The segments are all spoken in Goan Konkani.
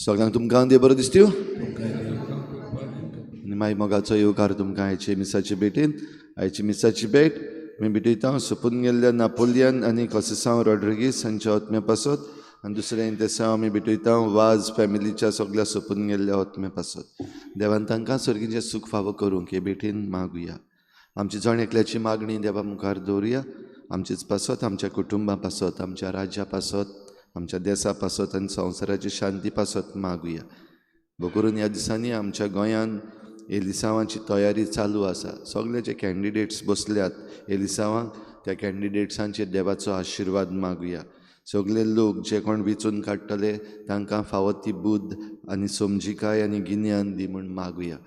सगळ्यांक तुमकां देव बरो दिसत्यो आनी मागीर मोगाचो येवकार तुमकां आयचे मिसाचे भेटीन. आयची मिसाची भेट आमी भेटयता सोपून गेल्ल्या नापोलियन आनी कोसेसांव रॉड्रिगीस हांच्या आत्म्या पासत आनी दुसरें तेसांव आमी भेटयता वाज फॅमिलीच्या सगळ्या सोपून गेल्ल्या आत्म्या पासत. देवान तांकां सर्गीचें सूख फावो करूंक हे भेटीन मागुया. आमची जण एकल्याची मागणी देवा मुखार दवरुया. आमचेच पासत, आमच्या कुटुंबा पासत, आमच्या राज्या पासत, आमच्या देसा पासत आनी संवसाराची शांती पासत मागुया. करून ह्या दिसांनी आमच्या गोंयान एलिसांवाची तयारी चालू आसा. सगळे जे कॅन्डिडेट्स बसल्यात एलिसांवांक त्या कॅन्डिडेट्सांचेर देवाचो आशिर्वाद मागुया. सगळे लोक जे कोण वेंचून काडटले तांकां फावो ती बुद्द आनी समजिकाय आनी गिन्यान दी म्हूण मागुया.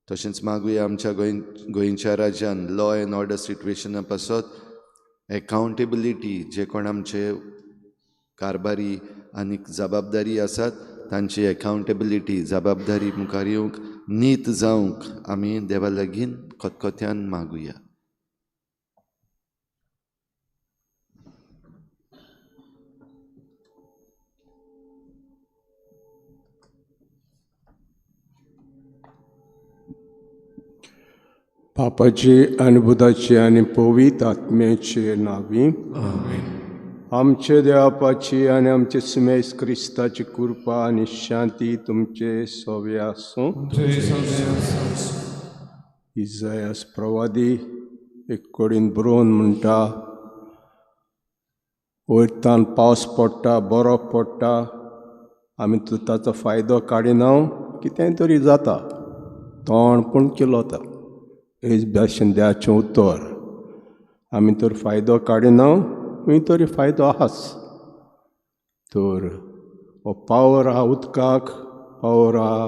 तशेंच मागुया आमच्या गोंयच्या राज्यान लॉ एन्ड ऑर्डर सिट्युएशना पासत एकाउंटेबिलिटी जे कोण आमचे कारभारी आनी जबाबदारी आसात तांची एकाउंटेबिलिटी जबाबदारी मुखार येवंक नीत जावंक आमी देवा लागीं खतखत्यान मागुया. पापाची आनी बुधाची आनी पवित्र आत्म्याचे नांवी आमचे देवापाची आनी आमचे सुमेस क्रिस्ताची कृपा आनी शांती तुमचे सोवे आसूं. इजायास प्रवादी एक कडेन बरोवन म्हणटा, वयतान पावस पडटा, बरोफ पडटा, आमी ताचो फायदो काडिना, कितेंय तरी जाता, तोंड पूण किलोता. हेच भाशेन देवाचें उतर आमी तर फायदो काडिना, खंय तरी फायदो आहाच. तर हो पावर आहा उदकाक, पावर आहा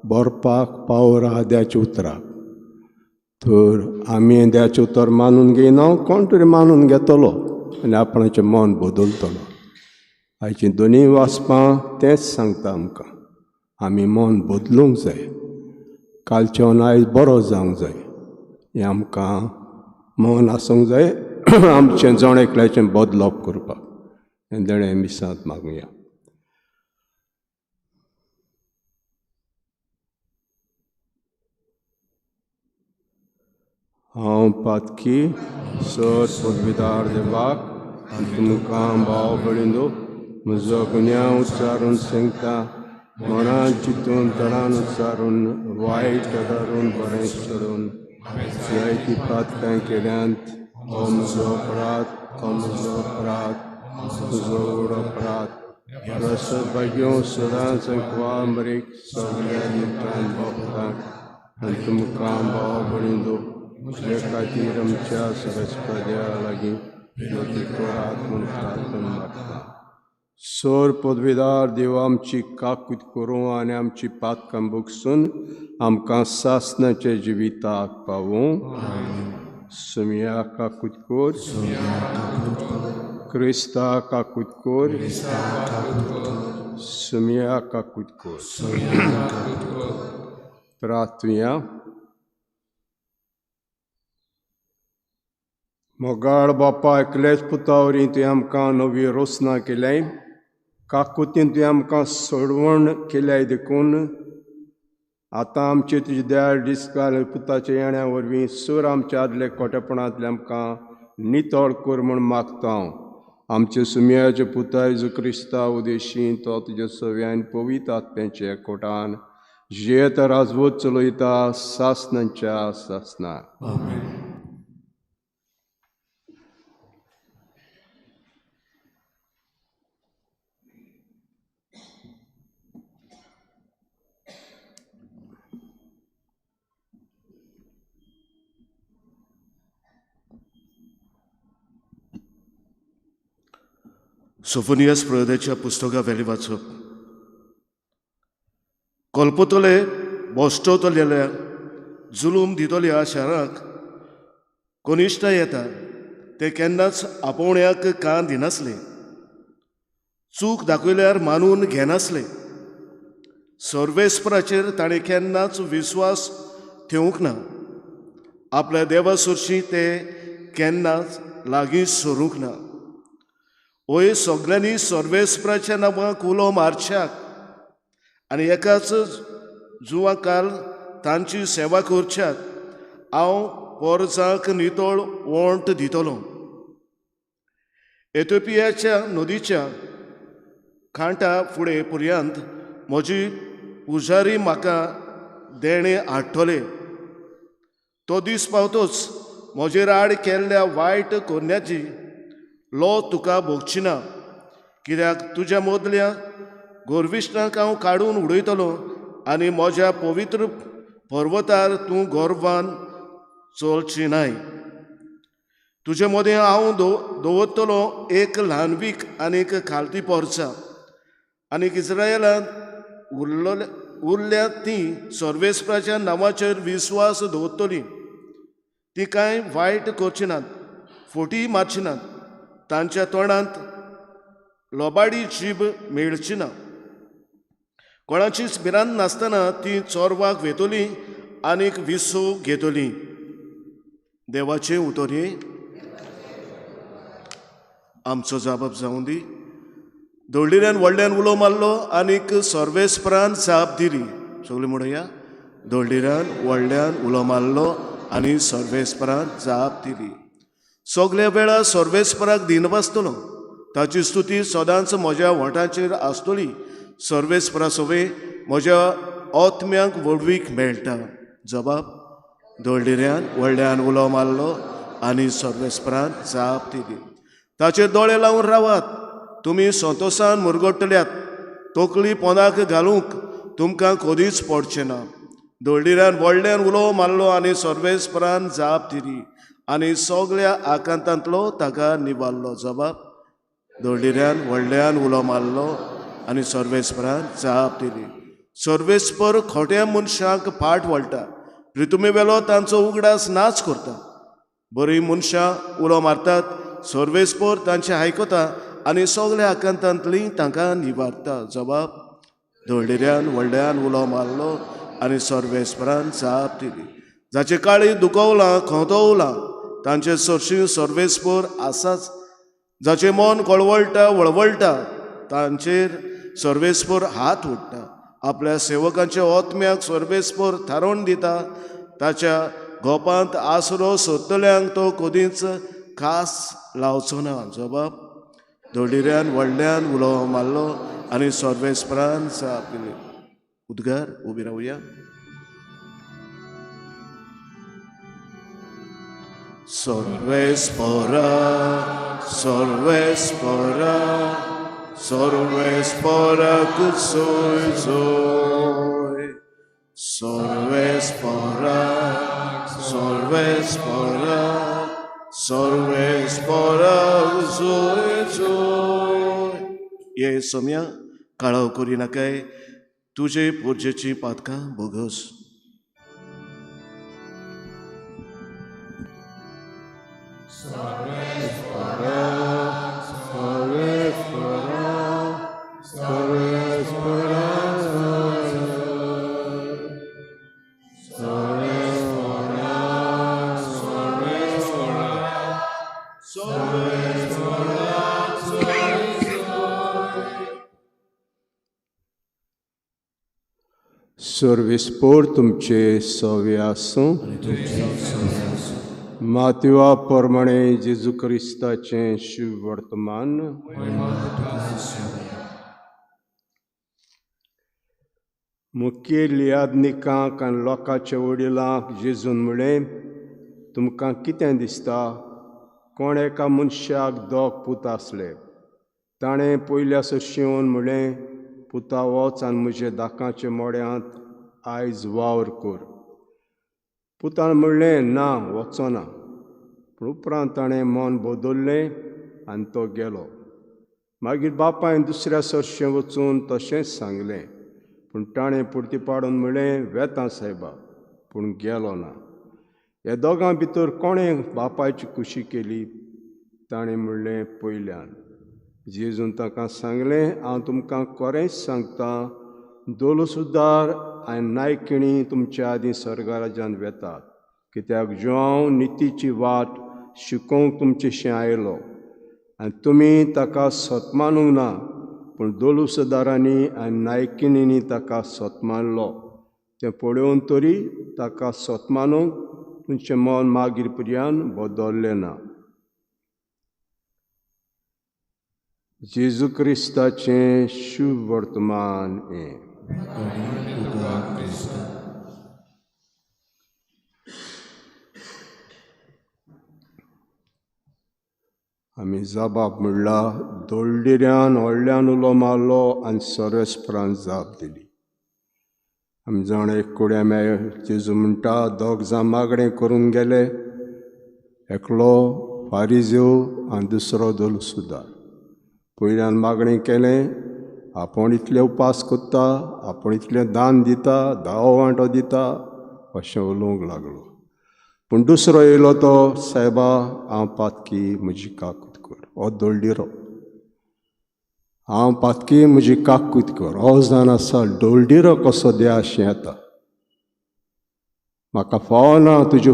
बरपाक, पावर आहा देवाच्या उतराक. तर आमी देवाचें उतर मानून घेयना, कोण तरी मानून घेतलो आनी आपणाचें मन बदलतलो. आयचीं दोनूय वाचपां तेंच सांगता आमकां, आमी मन बदलूंक जाय, कालच्यान आयज बरो जावंक जाय. हें आमकां मन आसूंक जाय आमचें जण एकल्याचें बदलप करपाक. हें देणें मिसांत मागुया. हांव पातकी सर पदवीदार देवाक आनी तुमकां भाव भयणींनो म्हजो गुन्यांव उच्चारून सांगता, मनान चिंतून तणान उच्चारून वायट धरून बरें सोडून जायती पातकां केल्यांत. हो म्हजो अपराध, हो म्हजो अपराध, म्हजो व्हड अपराध. रसभाग्यो सदांच मरेक सगळ्या निमतान भोगतांक आनी तुमकां भाव भयणींनो म्हज्या खातीर आमच्या सगळ्या देवा लागीं विनंती करात म्हूण प्रार्थना मागता. सोर पदवीदार देव आमची काकूत करूं आनी आमची पातकां भोगसून आमकां सासणाच्या जिविताक पावूं. सुमिया काकूत कोर, क्रिस्ता काकूत कोर, सुमिया काकूत कोर. प्रार्थुया. मोगाळ बापा, एकलेच पुता वरवीं तुवें आमकां नवी रोसना केल्याय, काकुतीन तुवें आमकां सोडवण केल्याय देखून आतां आमचे तुजे दयाळ दिसकाल पुताच्या येण्या वरवीं सूर आमच्या आदले कोटेपणांतले आमकां नितळ कर म्हूण मागता हांव. आमचे सुमयाचे पुता जेजू क्रिस्ता उदेशी तो तुज्या सव्यान पवित्र आत्म्याच्या एकवटान जियेता राजवट चलयता सासणाच्या सासणाक. सोफोनियस प्रयोदाच्या पुस्तका वेलें वाचप. कल्पतले बोश्टोतल्या जुलूम दितल्या शाराक कनिश्ठ येता ते केन्नाच आपोवण्याक कान दिनासले, चूक दाखयल्यार मानून घेनासले. सर्वेस्पराचेर ताणें केन्नाच विस्वास ठेवूंक ना, आपल्या देवा सरशीं ते केन्नाच लागीं सरूंक ना. ओय सगल्यांनी सर्वेस्पराच्या नांवाक उलो मारच्याक आनी एकाच जुवाकाल तांची सेवा करच्याक हांव पोरजांक नितळ वोंट दितलो. एथोपियाच्या नदीच्या खांटा फुडें पर्यंत म्हजी पुजारी म्हाका देणें हाडटले. तो दीस पावतोच म्हजेर आड केल्ल्या वायट कोन्याची लो तुका भोगची ना, कित्याक तुज्या मदल्या गोरविश्टांक हांव काडून उडयतलो आनी म्हज्या पवित्र पर्वतार तूं गर्वान चलची नाय. तुजे मदें हांव दवरतलो एक ल्हानवीक आनी एक खालती पोरचा, आनी इस्रायलांत उरल्या ती सर्वेस्पराच्या नांवाचेर विस्वास दवरतली. ती कांय वायट करची नात, फोटी मारची नात, तांच्या तोंडांत लोबाडी जीब मेळची ना. कोणाचीच भिरांत नासतना ती चोरवाक वेतली आनीक विसव घेतली. देवाचे उतोरये आमचो जाबाब जावं दी. दोळिऱ्यान व्हडल्यान उलो मारलो आनीक सर्वेस्परान जाप दिली. सगळीं म्हणया, दोळिऱ्यान व्हडल्यान उलो मारलो आनी सर्वेस्परान जाप दिली. सगल्या वेळार सर्वेस्पराक दिनवासतलो, ताची स्तुती सदांच म्हज्या वोंठाचेर आसतली. सर्वेस्परा सवे म्हज्या आत्म्यांक व्हडवीक मेळटा. जबाब दोळिऱ्यान व्हडल्यान उलो मारलो आनी सर्वेस्परान जाप दिली. ताचेर दोळे लावन रावात, तुमी संतोसान मुरगट्टल्यात, तकली पोंदाक घालूंक तुमकां कदीच पडचें ना. दोळिऱ्यान व्हडल्यान उलो मारलो आनी सर्वेस्परान जाप दिली आनी सगल्या आकांतांतलो ताका निवारलो. जबाब दोळिऱ्यान व्हडल्यान उलो मारलो आनी सर्वेस्परान जाप दिली. सर्वेस्पर खोट्या मनशांक फाट वळटा, प्रितुमे वेलो तांचो उगडास नाच करता. बरीं मनशां उलो मारतात, सर्वेस्पर तांचें आयकता आनी सगल्या आकांतांतली तांकां निवारता. जबाब दोळिऱ्यान व्हडल्यान उलो मारलो आनी सर्वेस्परान जाप दिली. जाचे काळी दुखवलां खोंतवलां तांचे सरशीं सर्वेस्पर आसाच, जाचें मन कळवळटा वळवळटा तांचेर सर्वेस्पर हात उडटा. आपल्या सेवकांच्या आत्म्याक सर्वेस्पर थारोवन दिता, ताच्या गोपांत आसरो सोदतल्यांक तो कदींच खास लावचो ना. जबाब दोळिऱ्यान व्हडल्यान उलो मारलो आनी सर्वेस्परान जाप दिली. उद्गार उबी रावया. सर्वेस्परा सर्वेस्परा सर्वेस्पराक सोय जोय, सर्वेस्परा सर्वेस्परा सर्वेस्पराक सोय जोय. ये सोम्या काळाव करिनाकाय, तुजे पोरजेची पातकां भोगस. सर्वेस्पर तुमचे सवे आसूं. मातवा प्रमाणे जेजू क्रिस्ताचें शुभ वर्तमान. मुखेल याज्ञिकांक आनी लोकांच्या वडिलांक जेजून म्हणलें, तुमकां कितें दिसता? कोण एका मनशाक दोग पूत आसले. ताणें पयल्या सरशीं येवन म्हणलें, पुता वच आनी म्हज्या दाकाच्या मोड्यांत आयज वावर कर. पुतान म्हणलें, ना, वचना. पूण उपरांत ताणें मन बदल्लें आनी तो गेलो. मागीर बापायन दुसऱ्या सरशें वचून तशेंच सांगलें. पूण ताणें पुर्ती पाडून म्हणलें, वेता सायबा, पूण गेलो ना. ह्या दोगां भितर कोणें बापायची खुशी केली? ताणें म्हणलें, पयल्यान. जेजून ताका सांगलें, हांव तुमकां खरेंच सांगता, दोलुसुदार आनी नायकिणी तुमच्या आदीं सर्गराज्यान वेतात. कित्याक जुआंव नितीची वाट शिकोवंक तुमचेशी आयलो आनी तुमी ताका सतमानूंक ना, पूण दोलुसदारांनी आनी नायकिणींनी ताका सतमानलो. तें पळोवन तरी ताका सतमानूंक तुमचें मन मागीर पर्यान बदल्लें ना. जेजू क्रिस्ताचें शुभ वर्तमान हें. आमी जबाब म्हणला, दोळडिऱ्यान व्हडल्यान उलो मारलो आनी सर्वेस्परान जाप दिली. आमी जाण एक कुड्या मेळ जेजू म्हणटा, दोग जाण मागणें करूंक गेले, एकलो फारिजेव आनी दुसरो दोलुसुदार. पयल्यान मागणें केलें, आपूण इतले उपास करता, आपूण इतलें दान दिता, धावो वांटो दिता अशें उलोवंक लागलो. पूण दुसरो येयलो तो, सायबा हांव पातकी, म्हजी काकूत कर. हो दोळडिरो, हांव पातकी, म्हजी काकूत कर. हो जावन आसा दोळडिरो कसो द्या अशें येता, म्हाका फावना तुजे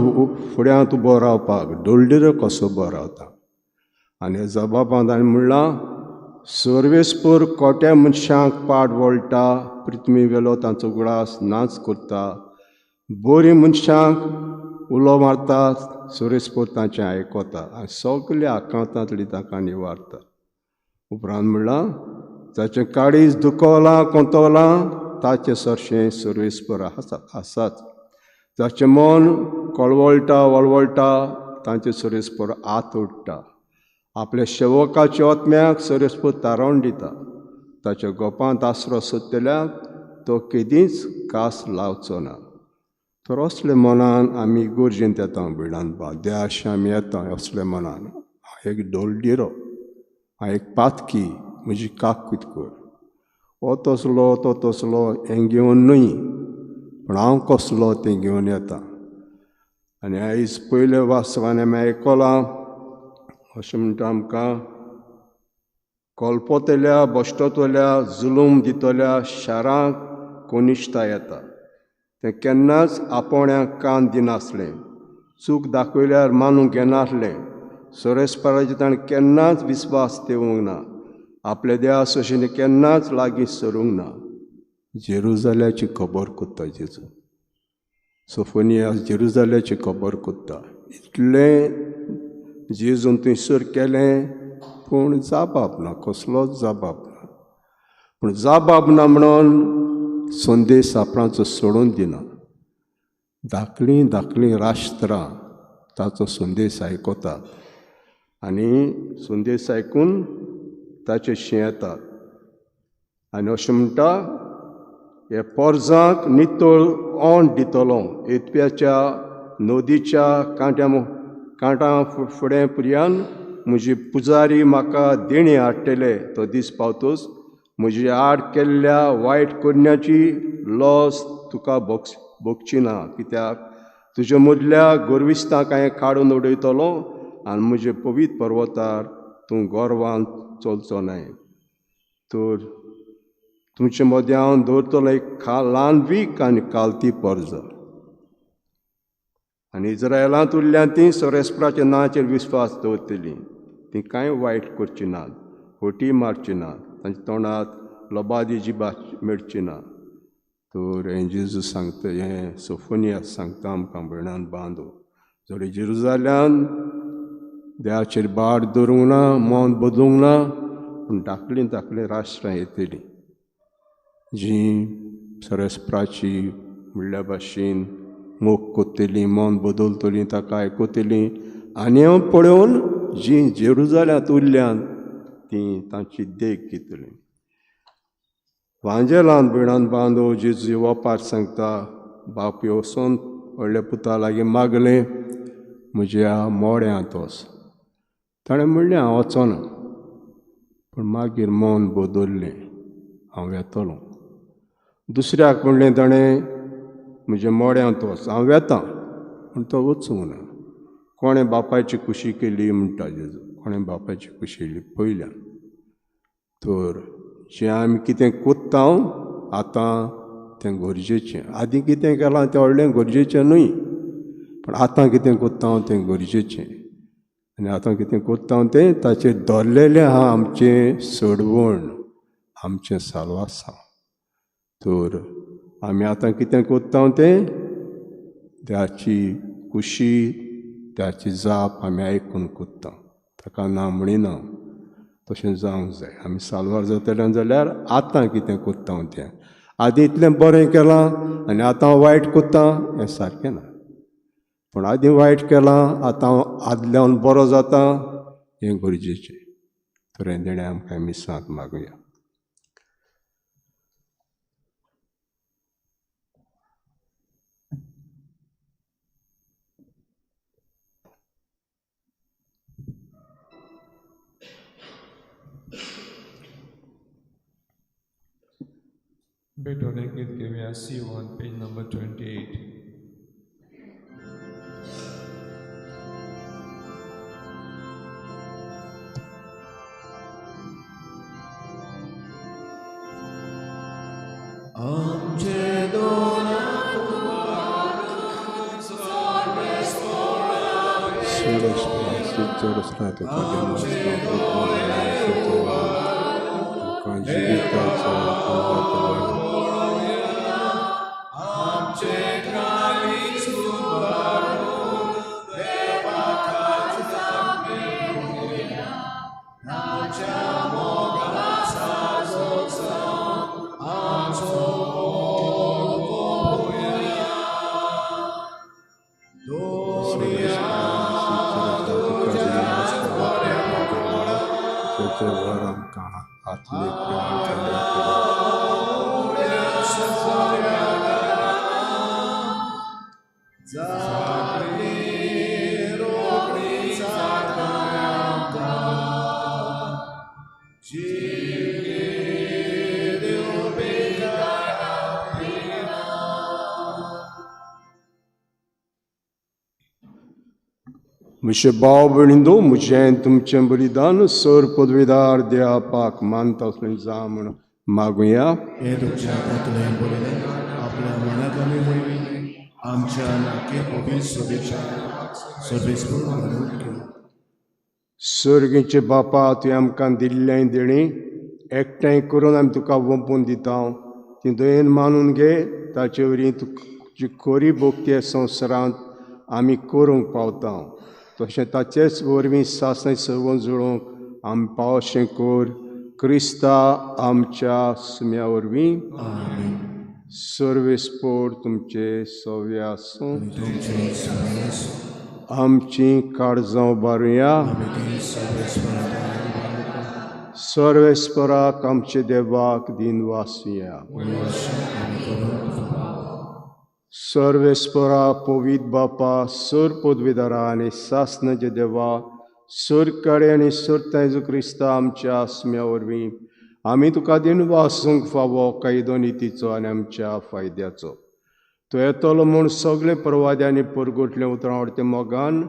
फुड्यांत उबो रावपाक, दोळडिरो कसो उबो रावता. आनी जबाबांत हाणें म्हणलां, सर्वेस्पर कोट्या मनशांक पाड वळटा, पृथ्वी वेलो तांचो उगडास नाच करता, बरीं मनशांक उलो मारता, सर्वेस्पर तांचें आयकता आनी सगल्या आकांतांतली तांकां निवारता. उपरांत म्हणलां, जाचें काळीज दुखवलां कोंतवलां ताचें सरशें सर्वेस्पर आसाच, जाचें मन कळवळटा वळवळटा तांचें सर्वेस्पर आत ओडटा, आपल्या सेवकाच्या आत्म्याक सर्वेस्पर तारोवन दिता, ताच्या गोपांत आसरो सोदतल्याक तो केदींच कास लावचो ना. तर असले मनान आमी गोरजेंत येता, भिडान देवाशी आमी येता असले मनान, हांव एक दोळडिरो, हांव एक पातकी, म्हजी काकूत कर. हो तसलो तो तसलो हें घेवन न्हय, पूण हांव कसलो तें घेवन येता. आनी आयज पयले वास्तवान आमी आयकलां, अशें म्हणटा आमकां, कोलपोतल्या बश्टतल्या जुलूम दितल्या शारांक कोनिश्ता येता, तें केन्नाच आपोवण्याक कान दिनासलें, चूक दाखयल्यार मानूंक घेनासलें, सर्वेस्पराचेर ताणें केन्नाच विस्वास दवरूंक ना, आपल्या देवा सोशेन केन्नाच लागीं सरूंक ना. जेरुजाल्याची खबर कोत्ता जेजू, सोफोनिया जेरुजाल्याची खबर कोत्ता. इतलें जेजून थंयसर केलें, पूण जाबाब ना, कसलोच जाबाब ना. पूण जाबाब ना म्हणून संदेश आपणाचो सोडून दिना. धाकलीं धाकलीं राष्ट्रां ताचो संदेश आयकतात आनी संदेश आयकून ताचे शी येतात. आनी अशें म्हणटा, हे पोरजांक नितळ ओंठ दितलो, येतप्याच्या नदीच्या कांट्या कांटा फुडें पर्यान म्हजी पुजारी म्हाका देणें हाडटले, तो दीस पावतोच म्हजी आड केल्ल्या वायट करण्याची लॉस तुका भोगची ना, कित्याक तुजे मदल्या गोरविस्तांक हांवें काडून उडयतलो आनी म्हजे पवित्र पर्वतार तूं गोरवान चलचो न्हय. तर तुमचे मदें हांव दवरतलो एक ल्हान वीक आनी कालती पर्ज. आनी इज्रायलांत उरल्या तीं सर्वेस्पराच्या नांवाचेर विस्वास दवरतलीं, तीं कांय वायट करची नात, फटी मारची नात, तांच्या तोंडांत लोबादी जिबा मेळची ना. तर हें जेजू सांगता, हें सोफोनिया सांगता आमकां भयणान बांदो, जरी जेरुजाल्यान देवाचेर बाट दवरूंक ना, मन बदलूंक ना, पूण धाकलीं धाकलीं राष्ट्रां येतलीं जीं सर्वेस्पराची म्हणल्या भाशेन मोग कोत्तलीं, मन बदलतलीं, ताका आयकतलीं आनी हांव पळोवन जीं जेरुजाल्यांत उरल्यान तीं तांची देख घेतलीं. वांजेलान भयणान बांदो जेजू वपार सांगता, बापूय वचोन व्हडल्या पुता लागीं मागलें, म्हज्या मोड्यांत वच. ताणें म्हणलें, हांव वचना. पूण मागीर मन बदल्लें, हांव वेतलो. दुसऱ्याक म्हणलें ताणें म्हज्या मोड्यांत वच, हांव वेतां, पूण तो वचूंक ना. कोणें बापायची खुशी केली म्हणटा जेजू, कोणें बापायची खुशी केली पयल्यान. तर जें आमी कितें कोत्ता आतां तें गरजेचें. आदीं कितें केलां तें व्हडलें गरजेचें न्हय, पूण आतां कितें कोत्ता तें गरजेचें. आनी आतां कितें कोत्ता तें ताचेर धरलेलें आहा आमचें सोडवण, आमचें साल्वासांव. तर आमी आतां कितें कोत्ता तें त्याची खुशी, त्याची जाप आमी आयकून कोत्ता, ताका ना म्हणिना. तशें जावंक जाय. आमी साल्वार जातले जाल्यार आतां कितें कोत्ता तें, आदीं इतलें बरें केलां आनी आतां वायट कोत्ता हें सारकें ना. पूण आदीं वायट केलां आतां आदल्यान बरो जाता हें गरजेचें. तर हें देणें आमकां मिसांत मागुया. भेटवणे गीत घेवया C1 page number 28. आमचे दोना म्हजे भाव भयणींनो, म्हजें तुमचें बलिदान सर पदवीदार देवाक मानता असलें जावं म्हूण मागुया. हे तुमच्या हातांतलें बलिदान आपल्या मनाक आनी वरवीं आमच्या नाके पवित्र सभेच्या सर्वेस्पर मानून घेवं. सर्गीचे बापा, तुवें आमकां दिल्लें देणें एकठांय करून आमी तुका वंपून दिता. ती दयेन मानून घे, ताचे वरवीं तुजी खरी भक्ती संवसारांत आमी करूंक पावता. तशें ताचेच वरवीं सासणां सर्व जुळोवंक आमी पावशें कर, क्रिस्ता आमच्या सुम्या वरवीं. सर्वेस्पोर तुमचे सव्य आसूं. आमची काळजां उबारुया. सर्वेस्पराक आमचे देवाक दिन वासुया. सर्वेस्परा पवित्र बापा, सर पदवीदारा आनी सासणाचे देवा, सरकारे आनी सरता जेजू क्रिस्ता आमच्या आसम्या वरवीं आमी तुका दिन वासूंक फावो कायदो नितीचो आनी आमच्या फायद्याचो. तो येतलो म्हूण सगळे परवाद्यांनी परगटलें उतरां आवडते मोगान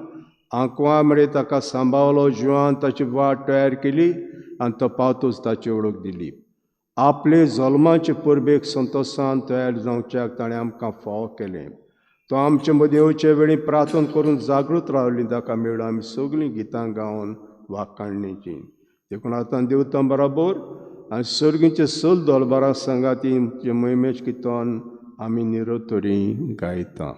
आंकवा मेरेन ताका सांबाळलो, जिवान ताची वाट तयार केली आनी तो पावतूच ताची वळख दिली. आपले जल्माचे परबेक संतोशान तयार जावच्याक ताणें आमकां फावो केलें. तो आमचे मदीं येवचे वेळी प्रार्थना करून जागृत रावली, ताका मेळून आमी सगळीं गितां गावन वाखाणणेचीं. देखून आतां देवतां बराबर आनी सर्गीचे सल दोलबारां सांगाती मोहिमेच कितन आमी निरोतरी गायता.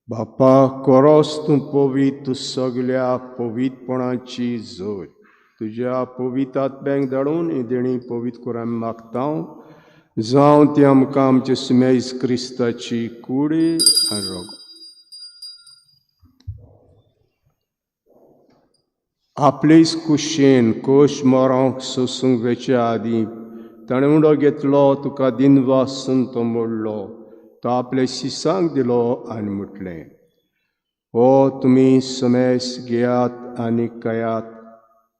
बापा, कोरोस तूं पवित्र, तूं सगल्या पवित्रपणाची जोड. तुज्या पवित्र आत्म्याक धाडून ही देणी पवित्र करून आमी मागता, जावं ती आमकां आमचे सुम्या जेजू क्रिस्ताची कूड आनी रोग. आपलेच कुशेन कोश मरोंक सोसूंक वेचे आदीं ताणें उंडो घेतलो, तुका दिनवासून तो मोडलो, तो आपले शिसांक दिलो आनी म्हटलें, हो तुमी समेस घेयात आनी खायात,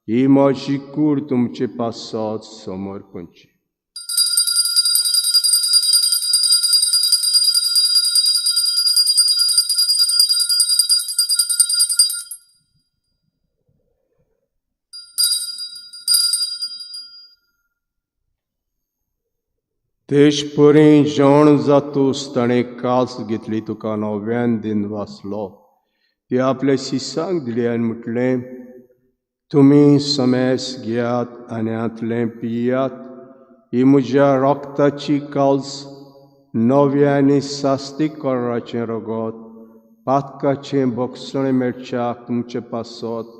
ही म्हजी कूड तुमचे पासत समर्पणची. तेच परी जेवण जातूस ताणें कास घेतली, तुका नव्यान दिन वाचलो, ती आपल्या शिसांक दिली आनी म्हटलें, तुमी समेस घेयात आनी हांतलें पियात, ही म्हज्या रोगताची काल्स, नव्या आनी सास्तीक कराचें रगत, पातकाचें भोगसणें मेळच्याक तुमचे पासत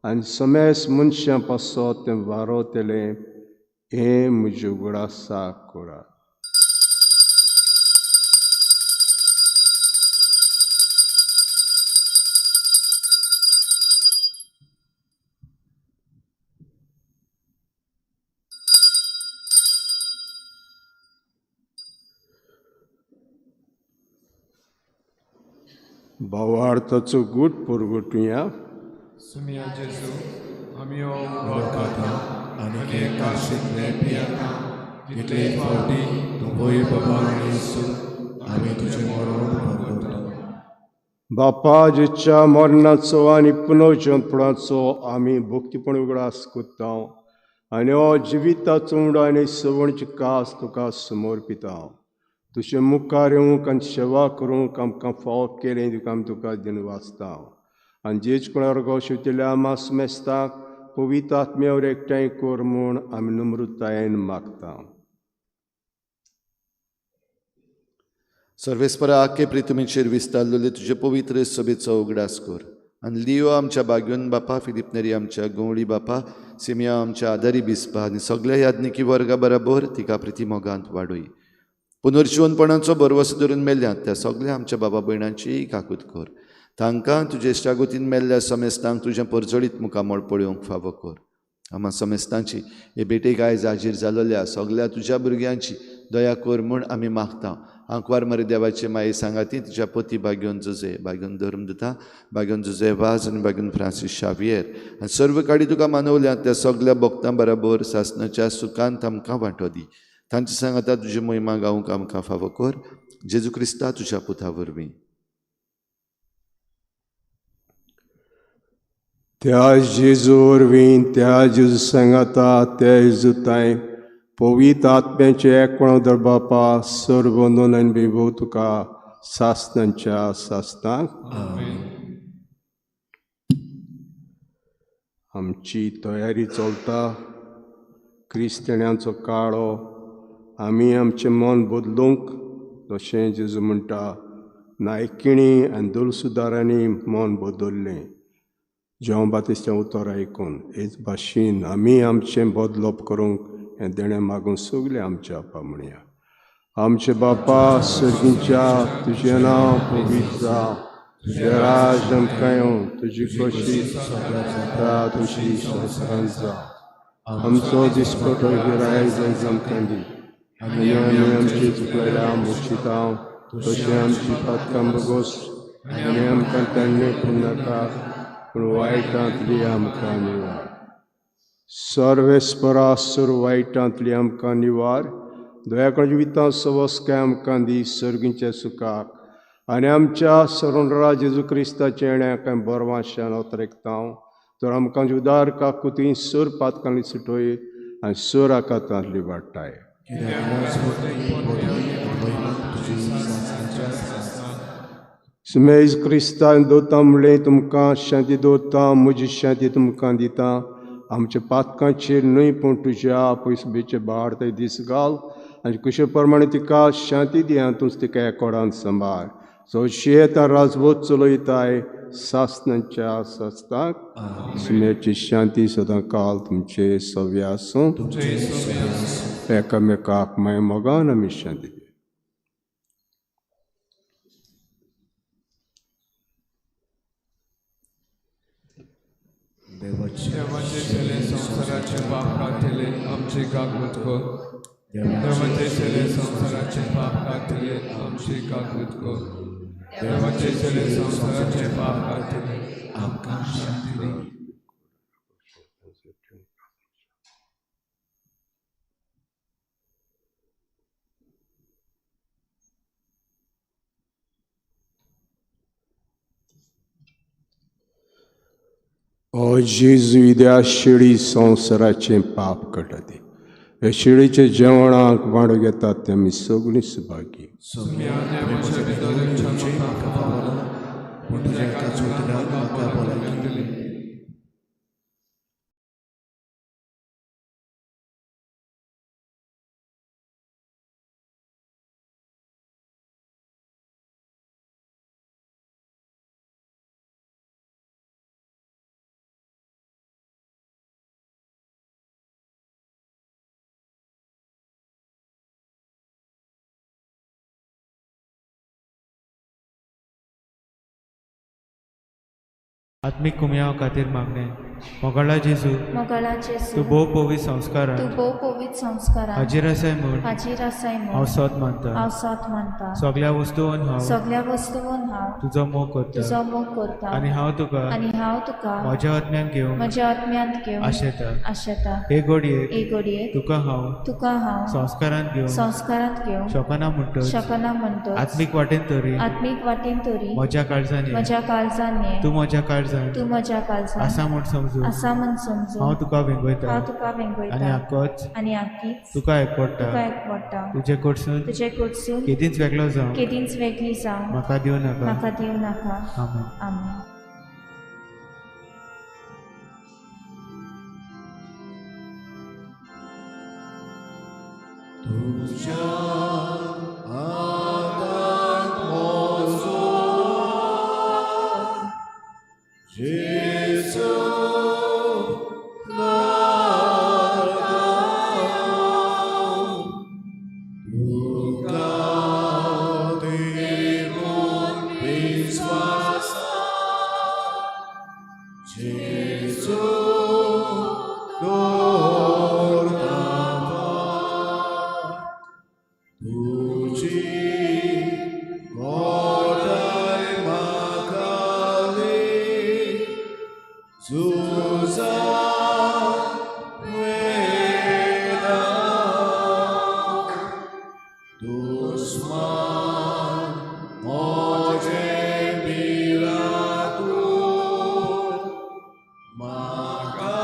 आनी समेस मनशां पासत तें वारोतलें, हें म्हज्या उगडासाक करात. भावार्थाचो गूट पुरगुटुया. सुमिया जेजू, आमी हो उडो खाता आनी हें काशींतलें पियेता, तितले फावटी तूं वयर बाबा येसू, आमी तुजें मरण परगटा. बापा, जेच्या मरणाचो आनी पुनर्जनपणाचो आमी भक्तीपण उगडास करता आनी हो जिविताचो उंडो आनी सवणची कास तुका समर्पिता. तुजे मुखार येवंक आनी सेवा करूंक आमकां फावो केलें तुका आमी तुका दिनवासता. आनी जेज कोणा रोगो शिवतल्या मास मेस्ताक पवित्र आत्म्यावर एकठांय कर म्हूण आमी नम्रतायेन मागता. सर्वेस्परा आखे प्रितुमीचेर विस्तारलेले तुजे पवित्र सभेचो उगडास कर आनी लियो आमच्या बाग्योन बापा, फिलीप नेरी आमच्या गवळी बापा, सिमिया आमच्या आदारी बिस्पा आनी सगळ्या याज्ञिकी वर्गा बराबर तिका प्रिती मोगांत वाडय. पुनर्जिवनपणाचो भरवसो धरून मेल्ल्यात त्या सगळ्या आमच्या बाबा भयणांचीय काकूत कर. तांकां तुजे इश्टागतीन मेल्ल्या समेस्तांक तुजें परजळीत मुखामळ पळोवंक फावो कर. आमा समेस्तांची हे भेटेक आयज हाजीर जालोल्या सगळ्या तुज्या भुरग्यांची दया कर म्हूण आमी मागता. आंकवार मरे देवाचे माये सांगाती तुज्या पती बाग्योन जुजे, बाग्योन धर्मदुता, बाग्योन जुजे वाज आनी बाग्योन फ्रांसीस शावियर आनी सर्व काडी तुका मानवल्यात त्या सगळ्या भक्तां बराबर सासणाच्या सुखांत आमकां वांटो दी. तांचे सांगाता तुजी महिमा गावंक आमकां फावो कर. जेजू क्रिस्ता तुज्या पुता वरवीं. त्या जेजू वरवीं, त्या जेजू सांगाता, त्या जेजू तांय पवित्र आत्म्याचें एकपण दर बापा, सर्व नोंद आनी विभव तुका सासणांच्या सासणाक. आमची तयारी चलता. क्रिस्तांवांचो काळो आमी आमचें मन बदलूंक, तशें जेजू म्हणटा, नायकिणी आनी दुलसुदारांनी मन बदल्लें जेवण बातिस्त्या उतर आयकून. हेच भाशेन आमी आमचें बदलप करूंक हें देणें मागून सगळें आमच्या बापा म्हणया. आमचे बापा सर्गीच्या, तुजें नांव पवित्र जावं, तुजें राज आमकां येवं, तुजी खोशी जाता तशी संवसारांत जावं. आमचो दिसपटो गिरायक आयज आमकां दी आनी आमी आमची चुकलेल्या मोक्षिता तशें आमची पातकां भोगोस आनी आमकां तांणी नाका पूण वायटांतली आमकां निवार. सर्वेस्परा सर्व वायटांतली आमकां निवार. दयाकण जिवितां सवस्काय आमकां दी सर्गीच्या सुखाक आनी आमच्या सरणरा जेजू क्रिस्ताचें येण्या कांय बरवाशान अतरेकता तर आमकां उदार काकुती सर पातकांनी सुटय आनी सर आकातांतली वाडटाय. सुमेज क्रिस्तान दवरता म्हणलें, तुमकां शांती दवरता, म्हजी शांती तुमकां दिता. आमच्या पातकांचेर न्हय पूण तुज्या पयसुबेचे भार ते दीस घाल आनी कुशे प्रमाणे तिका शांती दी आनी तूंच तिका एकोडान सांबाळ. चौशे येता राजवत चलयताय सासणाच्या सासणाक. सुमेची शांती सदां काल तुमचे सव्य आसूं. एकामेकाक माय मोगान आमी शांती दी. देवाचे चेले संवसाराचे पाप काडटले आमचे कागूत कर. देवाचे चेले संवसाराचे पाप काडटले आमचे कागूत कर. देवाचे चेले संवसाराचे पाप काडटले आमकां शांती दी. ओ जेजू त्या शिळी संवसाराचें पाप काडटा ते ह्या शिळीचे जेवणाक वांटो घेतात ते आमी सगळीं सुभागी. पूण तुज्या एकाच उतरान म्हाका भलायकी. आत्मीक कुमयाव खातीर मागणें. मोगाळा जेजू, तूं भोव पवित्र संस्कारान हाजीर आसाय म्हूण हांव सोद मानता. सगळ्या वस्तून हांव तुजो मोग करता आनी हांव तुका म्हज्या आत्म्यान घेवन आशेता. हे घडयेक तुका हांव संस्कारांत घेवन शकना म्हणटच आत्मीक वाटेन तरी म्हज्या काळजान ये, तूं म्हज्या काळजान आसा म्हूण समजून हांव तुका वेंगयता आनी आकीच तुका एकवटा. तुजे कडसून केदींच वेगळो जावं म्हाका दिवं नाका. आमेन. तुज्या हातांत म्हजो जेजू नाका, तुका देवून विस्वास जेजू दवरता तुजी गोडाय म्हाका दी, झुजा वेळा दुस्मान म्हजें भिरांकूळ म्हाका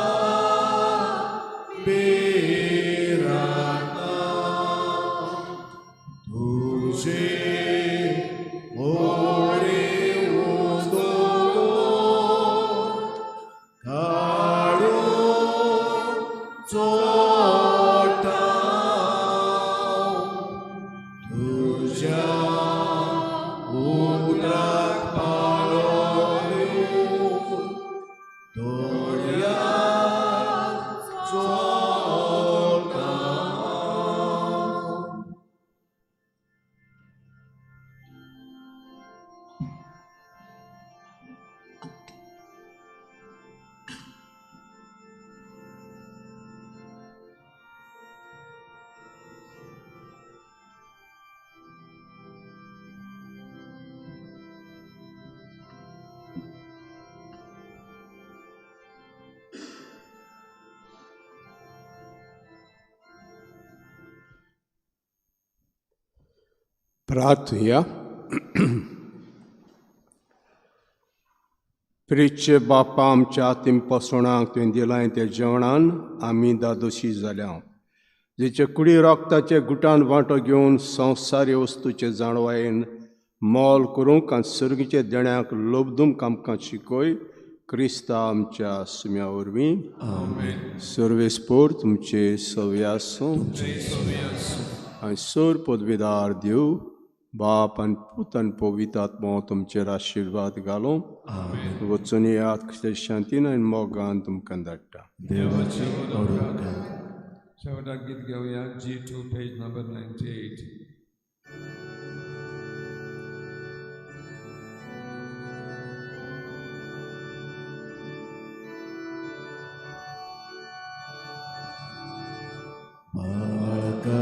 भिरांत ना. तुजे मोरी उजोलो काडून चोडटा तुज्या उतराक पाळो दिवन दर्याक चोडटा. प्रार्थुया. प्रिचे बापा आमच्या आत्मपसणाक तुवें दिलां त्या जेवणान आमी दादोशी जाल्या, जेचे कुडी रोगताचे गुटान वांटो घेवन संवसारी वस्तूचे जाणवायेन मोल करूंक आनी सर्गीच्या देण्याक लोबदूंक आमकां शिकय क्रिस्ता आमच्या सुम्या वरवीं. सर्वेस्पोर तुमचे सवे आसूं आनी सर पदवीदार देव बाप आनी पूत आनी पवित्र आत्मो तुमचेर आशिर्वाद घालूं. वचून येयात शांतीन आनी मोगान तुमकां धाडटा. देवाची शेवटाक गीत घेवया G2 page number 98. म्हाका